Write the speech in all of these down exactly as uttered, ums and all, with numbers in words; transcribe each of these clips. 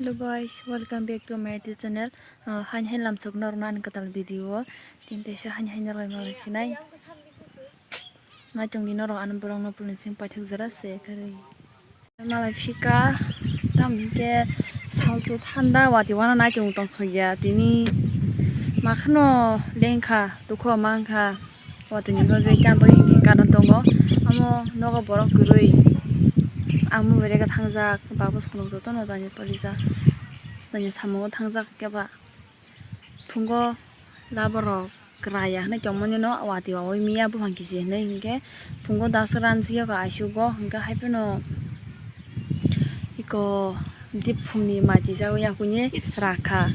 Hello guys, welcome back to my YouTube channel. Uh, hain hain lamsok norok ani kwtal video o. Tini teisa hain hain norok malai phinai. Naitung di norok ani borok no pulin sing paithak jora se kari. Malai phika tam ke salsa thanda wati wana naitung tong thok ya tini. Makhano lengkha dukho mangkha. Watwi ni bagwi tamo bagwi hinkhe karon tongo. Amo nogo borok kwrwi. Amo bereka thangjak, babu songno jotono jani parijak. Jani samungo thangjak khe ba. Phungo laborok kwraya hinwi tongmani no watwi wawi miya buphang kisi hinwi hinkhe phungo dasran suyako aisugo hinkhe haiphano. Iko diphungni mati jawi yakuni rakha.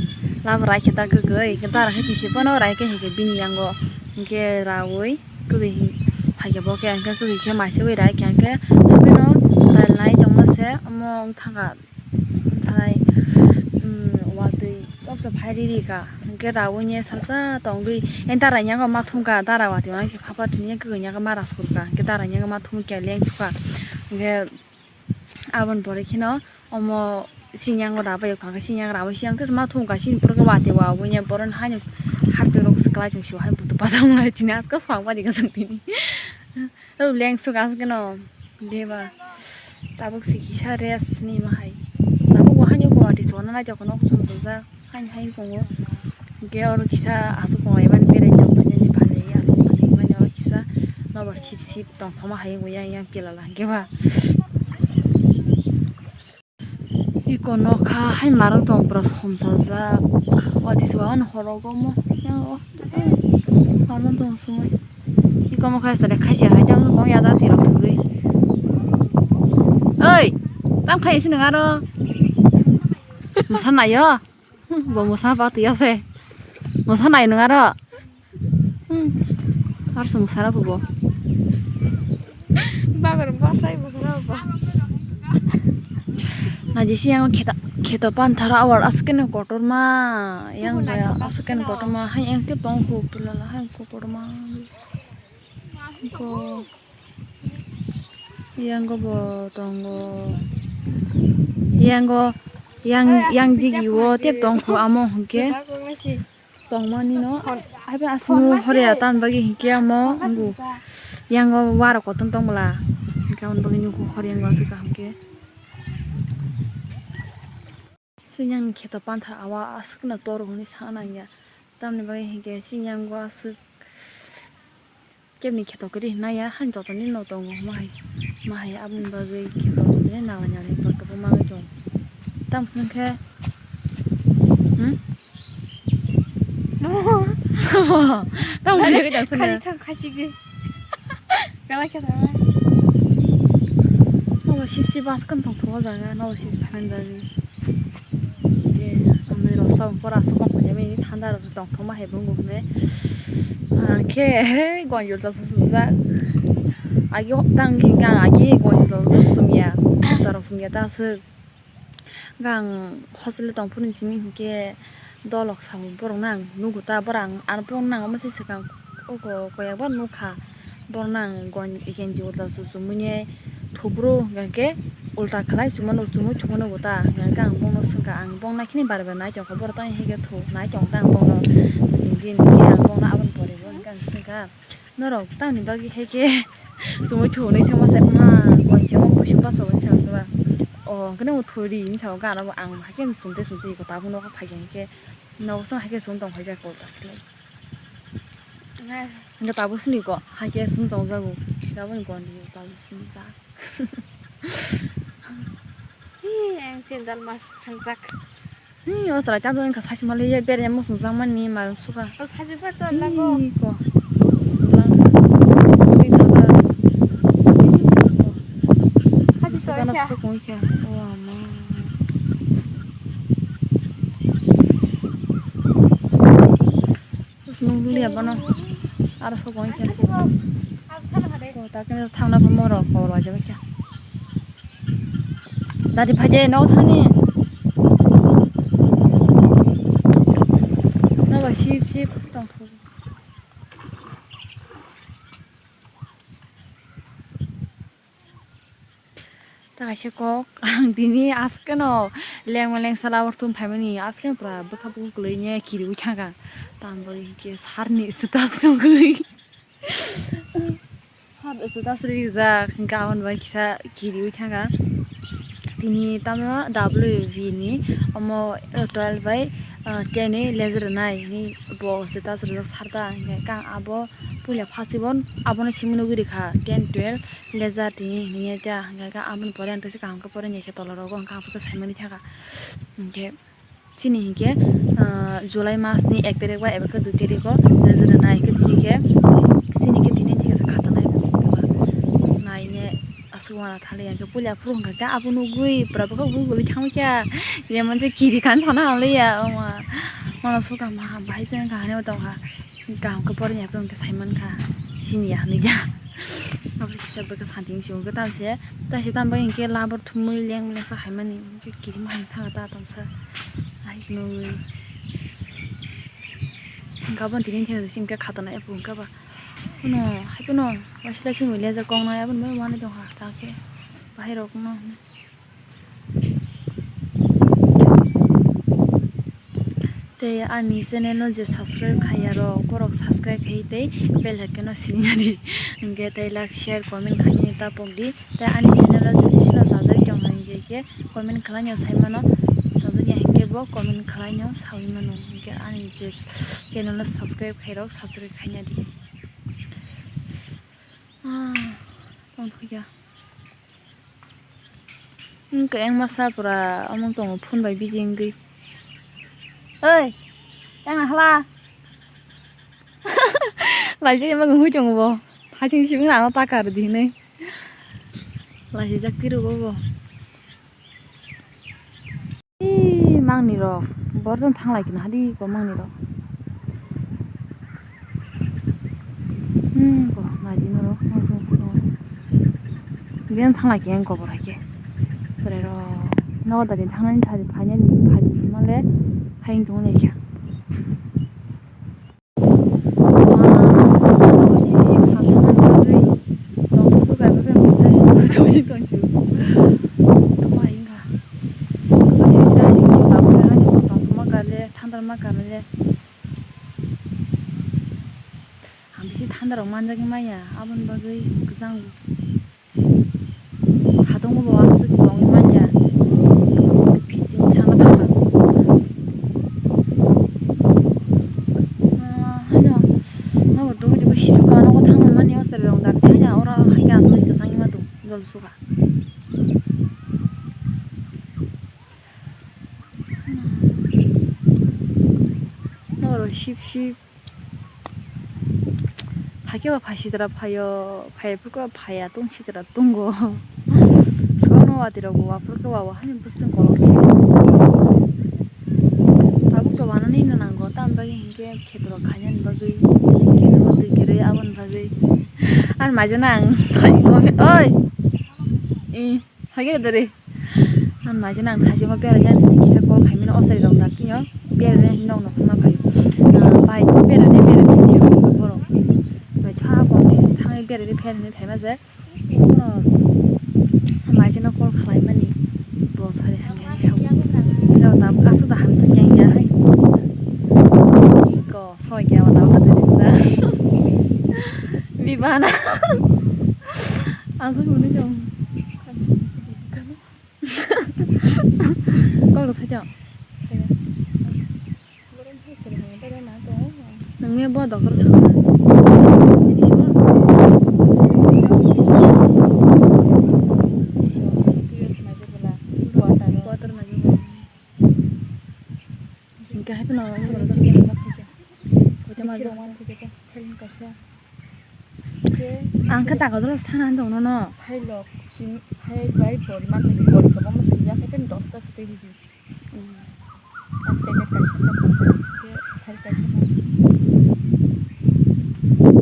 Lab raikhe ta kwgwi, hwnkhe dara khe kisi phano raikhe hwnkhe bini yango. Hwnkhe rawi kwgwi hin-, phaikhe bo khe hwnkhe kwgwi khe maisawi raikhe hwnkhe. Abino dal nai tongma se omo wngthangkha. Wngthai, um, watwi toksa phai riri ka. Hwnkhe rawi ni salsa tongwi. Enta rainyago ma thumkha, dara watwi ma khe phapar thwngya kwgwi nyago ma raskurkha. Hwnkhe dara nyago ma thumkhe leng sukha. Hwnkhe Aboni pore kheno omo sini yango rabai kha, sini yango rabai siyang tei ma thung ka sini pore watwi wa obo nya borok haino harpik rok se kwlai chung sio hai butu padang lai chini asko swang bani ka jang tini. O leng su gas keno beba tabuk si kisa rest ni ma hai tabuk wa haino ko watwi sona na jokon ok sum sum ja. Hain hain tongo. Hwnkhe oro kisa aswk tongo, emani berai tongmani, ani phalwi aswk tongo, emani oro kisa nobar sip sip tongthoma hai wngwi yang yang pilala hwnkhe ba. Iko nokha hai marwng tong pura somsajak. Watwi se wahano horogo omo yang o. Marwng tong sumui. Iko omo khai sale khaisa hai tamo kong ya jati rok thugwi. Oi, tam khai isi nang aro. Masa nayo. Hmm, bo mwsa ba twi ase. Mwsa nai nwng aro. Hmm. Ar se mwsa rok bo. Bagor bwsai mwsa rok bo. Naji si yang kheta, kheta panthar awar askeno kotorma. Yang ba askeno kotorma. Hai yang tip tong hu pulala hai kotorma. Ko. Yango bo tongo. Yango, yang, yang digi o tep tong kho amo hwnkhe. Tongmani no. Aiba asmu hore atan bagi hwnkhe amo ngu. Yango waro koton tong bwla. Hwnkhe amo bagi ngu hore yango aswk kaham khe. Sini yang kheto pantha awa aswk no toro hwnwi sa nang ya. Tamni bagwi hwnkhe sini yango aswk. Kebni kheto kwrwi hwnna ya, haino joto ni no tongo, ma hai, ma hai aboni bagwi kheto joto ni nangla nangla ni kotor kwbangma wngwi tongo. Tamo chwng khe, hmm? Tamo chwng khe tamo chwng khe. Khali thang khachigwi. Belai khe thang. Nobo sip sip bus kan tong thok o jaga, nobo sip sip phan jaga. Hwnkhe amtwi rok chwng pora aswk kok khaijak bai thanda rok tongthokma hai bo wngkhe. Hwnkhe gonjol chasa sumjak. Agi hoptang hwnkhe ang agi gonjol chasa sumya. Hopta rok sumya ta aswk. Hwnkhe ang hostel o tongphuru simi hwnkhe dolok sabo borok no ang nugo ta, borok ang, ang borok no ang omo se swkang oko koyakbar nukha. Borok no ang gon-, genji ulta su chumui ne thubru hwnkhe ulta khlai chumano chumui thumano bo ta hwnkhe ang bono swngkha, ang bono naikhe bar bar nai tongkha borok tamo hai khe thu nai tongkha ang bono. Bini hwnkhe ang bono aboni pore bo hwnkhe ang swngkha norok tamni bagwi hai khe chumui thunwi se masa ma koi se ma busu basa bo chang ba o hwnkhe no thuri hinwi sa o gana bo ang hai khe chumtwi chumtwi ko tabuk nokha phai khe hwnkhe nogo chwng hai khe chum tong phai jak ulta khlai. Hwnkhe tabuk sini ko hai khe sum tongjago. Tabukni goni tabuk sumjak. Hi, ang sendal mas thangjak. Hi, o chwrai tabuk wngkha saichwma le bereng muchungjakmani marung suka. O saichwma to lago. Hi ko. Khadi to kha. O ama. Nung liya bono. Aro sokong khe. Ko ta khe thangna pho moro ko wa jaba khe. Dadi phaje no thani. Na ba sip sip tong phu. Ta Kisa kok, ang tini askeno lengma lengsa labar thum phaimani, askeno pura bwkha bwkha kwlwi ne kiriwi thangkha. Tambo hinkhe sarni status nugwi. Sar status rijak, hinkhe aboni bai kisa kiriwi thangkha. Tini tamo W B ni omo twelve bai, ah, ten ni lejer nai hwnwi bo status rijak sarta, hinkhe kang abo puila first bo abono simi nugwi rikha ten twelve. Leja tini hwnwi ta hwnkha khe aboni pore ang teisa kaham khe pore ni khe tola rogo hwnkha ang khe saimani thangkha. Hwnkhe chini hinkhe, ah, July mas ni ek tarik ba eba khe dui tarik o leja rwnai hwnkhe tini khe chini khe tini thik asa khatanai naine aswk wana thali hwnkhe puila phuru hwnkha khe abo nugwi pura bwkha bwkha guli thangwi kha. Jemon je kiri khan sana hwnliya oma mano suka ma bahai se wngkha hwnwi tongkha. Kaham khe poroni aphuru hwnkhe saimankha, siniya hinwi ya. Aboni kisa bwkha santi wngsi hwnkhe tamse, taise tambai hwnkhe labar thumwi leng lengsa haimani, hwnkhe kirima hai thanga ta tongsa. Hai nwi. Hwnkhe aboni tini thengsa sini khe khatana ephu hwnkhe ba. Kuno, hai kuno, waisla sini leja kongnai aboni bai manwi tongkha, ta khe bahai rok no. Tei ani channel no je subscribe khaiya rok, borok subscribe khai tei bell icon no sini nadi. Hwnkhe tei like, share, comment khainani ta pokdi. Tei ani channel o jodi sino sajak tongmani hwnkhe comment khlaino saimano, sajak ya hwnkhe bo comment khlaino sawi mano. Hwnkhe ani je channel no subscribe khairok, subscribe khainadi. Ah, tongthokya. Wngkha yang masa pura omong tongo phone bai busy wngwi. Oi, yang hala. Laijak emang hui tongo bo. Thaching sibung ama pakar di hinui. Laijak tiro bo bo. Ee, mangni rok, borjon thanglai kina hadi ko mangni rok. Hmm, ko naidi norok, borjon ko. Biyan thanglai kina ko borai ke. Sore rok, nogo dadi thanglai ni sadi phainani, phaidi male, hayung tongni kya. Ang bisi thanda rok manjak manya, aboni bagwi kwchang. Satung bo aswk tongwi manya. Pitching thangna thangna. Ah, hano. Nobo dugui dugui siru ka nogo thangma mani o sari rong dak tei hanya ora hai ka aswk kwchang ima tung jol suka. Noro sip sip. Phaikhe ba phai sitra phaio, phai phurkhe ba phaiya tong sitra tongo. Sono watwi rok bo waphurkhe wa wahani bwswtwng kolok khe. Tabuk to wanani no nango, tamni bagwi hinkhe kheto rok khainani bagwi, kheto rok twi kwrwi aboni bagwi. Ani maijano ang oi. Hai khe dori. Ang maijano ang thaisima beraina kisa call khaimani o chwrai rok dakti o beraina hinwi nok nok ma phai. Ah, bai beraina beraina kisa borok. Bai tha call thangwi beraina pherni phaima je. Maijano call khlaimani bo sari hamya sao. Aswk da hamjak yang ya hai. Ko soi kya wata wata tujinda. Bibana. Aswk hwnwi tong. Kok rw thajak. Nangni bo doctor thangna. Water na. Hingke hai phano. Ang khe dagodolo thana hinwi tongno no. Hai lok, hai bai bor ma bor ko bang swijak hai dosta sotwi hiji. Packet kaisa khe thari kaisa.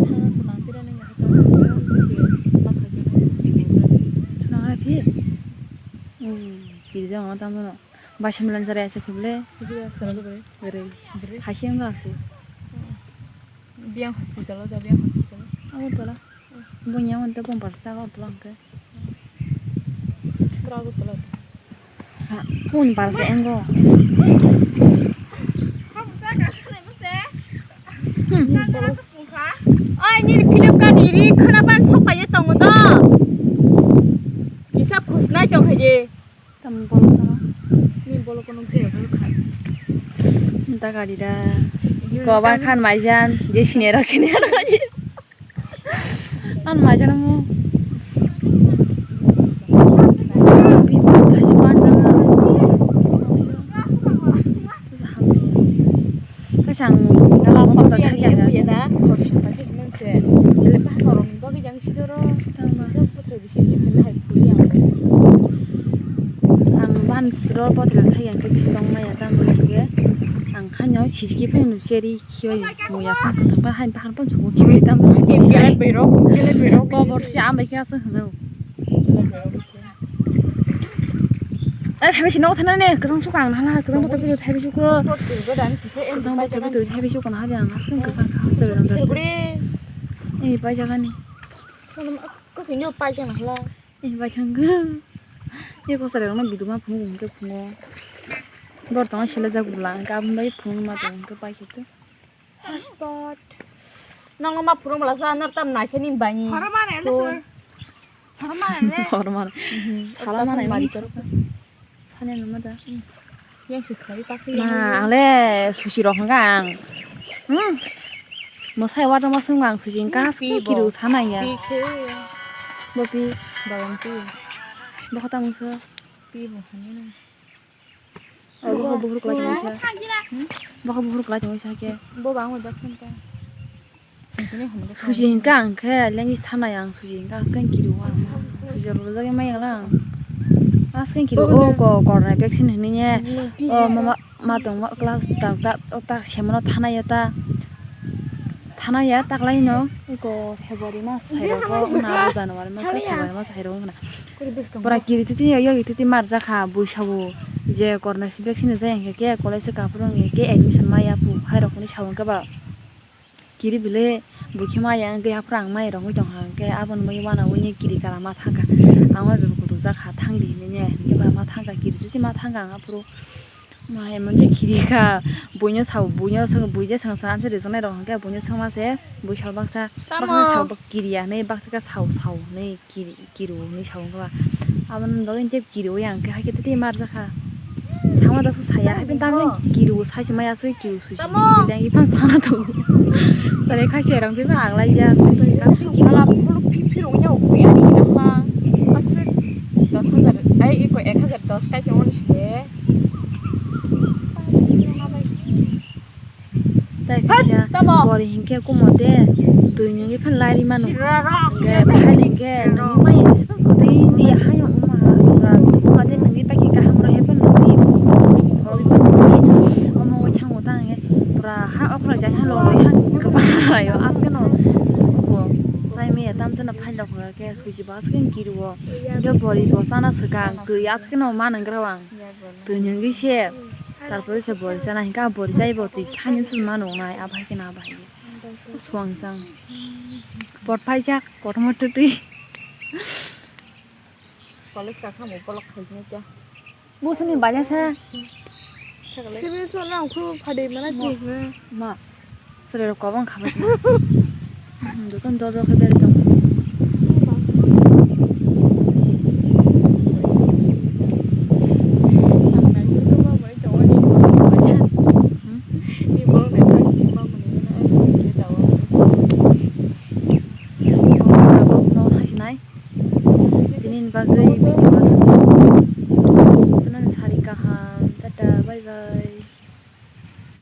Thana swnam pira nang hai bisi ma khaijak nang. Swnam hai phi? Kiri jang tamo no. Baisa milan jara asa khibele. Kiri jang sara bere. Bere. Bere. Haisi ang ase. Biang hospital, da biang hospital. Amo tola. Bunya wante bong barsa ko tola angke. Phone barsa engo. Hmm. Oi, nini Flipkart ni ri khwna ban sok paye tongo to. Kisa khusnai tong haye. Tamo bolok tamo. Ni bolok kono se ro kha. Da gari da. Ko ba khan maijan je sine ro sine ro. An maijano mo. Kaisa ang nala pokta thakya. Ang ban sro bothel thakya ke bisong maya tamo ke ang khanyo siski phai no cheri. Khibai muya pha kwthang pha hain pha pha chugo khibai tam. Belai berok, belai berok. Kobor si ambai khe aswk hwnjao. Ai, thaibai si nok thana ne, kwchang suka ang nana, kwchang botol bidui thaibai suko. Kwchang botol bidui thaibai suko na hadi ang aswk kwchang kha aswk. Ei, pai jagani. Kok inyo pai jang hala. Ei, bai thanggo. Ei, kosari rokno biduma phungo hwnkhe phungo. Bor tongma selajak bwla hwnkhe aboni bagwi phungo ma tong hwnkhe pai khe to. Hotspot. Nang ma phuru mala sa nar tam nai se nin bani. Horo mane le sir. Horo mane le. Horo mane. Sala mane mari char. Sane no mada. Yang se khari tak. Na ale susi rok hwnga ang. Hmm. Mosai wa ma sung ang susi ka kiru sana ya. Pi khe. Bo pi. Bagan pi. Bo khata mungsa. Pi bo khani. Oh, bo buhur kwlai tongwi sa. Hmm? Bo buhur kwlai tongwi sa khe. Bo bang bai baksa ta. Suji hwnkha ang khe lengwi sanai ang suji hwnkha aswk kiru ang. Suji rwjagwi maya lang. Aswk kiru o ko corona vaccine hwnwi ne. O mama ma tong ma class ta ta ta semano thanai ta. Thanai ya taklaino eko February mas hai rok na January mas February mas hai rok na. Pura kiri titi yagi titi mar jakha buisabo je corona vaccine jai hwnkhe ke college se kaphuru hwnkhe ke admission maya pu hai rok hwnwi sao hwnkhe ba kiri bile bukhe maya wngwi haphuru ang mai rok wngwi tongkha hwnkhe aboni bagwi wana wini kiri kara ma thangkha ang bai kutuk jakha thangdi hinwi ne hwnkhe ba ma thangkha kiri titi ma thangkha ang aphuru. Ma hai monje kiri kha, buino sao, buino sao, bui je sangsa anse rijak nai rok hwnkhe buino sangma se, bui sao baksa, baksa sao bak kiri ya hinwi baksa khe sao sao hinwi kiri, kiru hinwi sao wngkha ba. Aboni bagwi tei kiru ya hwnkhe haikhe tei mar jakha. Sama daksa saya, haikhe tamni kiru sai se maya se kiru susi. Tamo. Yang iphang sana tongo. Sare khaisi rang tei ba aglai ja, tei kasu kiru. Ala phuru phi phi rok nya ukui ani na ha. Aswk dos hajar, ai iko ek hajar dos kai tongoni se. Tai kaisa bori hinkhe kumo de twi nungwi phan lari mano. Hwnkhe phai hinkhe nungwi mai sibang kwtwi di hayung wngma ha. Pura tongma de nungwi paikhe kaham rw hai phano nungwi. Omo bai thango ta hinkhe pura ha okra jai ha lorwi ha kwbang ayo askeno. Oko chai maya tamjano phailok hwnkhe suijibo askeno kirio. Hinkhe bori bo chana swkang twi askeno ma nungwi rw ang. Twi nungwi se, tarpore se bori chana hinkhe a bori chaibo twi khaini se ma nungnai, abo hai kheno abo hai. Suang chang. Pot paijak, kotorma twtwi. College ka khamu bolok khaikhe kya? Musuni baja sa. Sibiri chwla ang khu phadi mana chini. Ma. Chwrairok kwbang kha bai. Dukan dor dor khe berwi tongo. Hmm? Tabuk no thaisinai. Tini ni bagwi video mas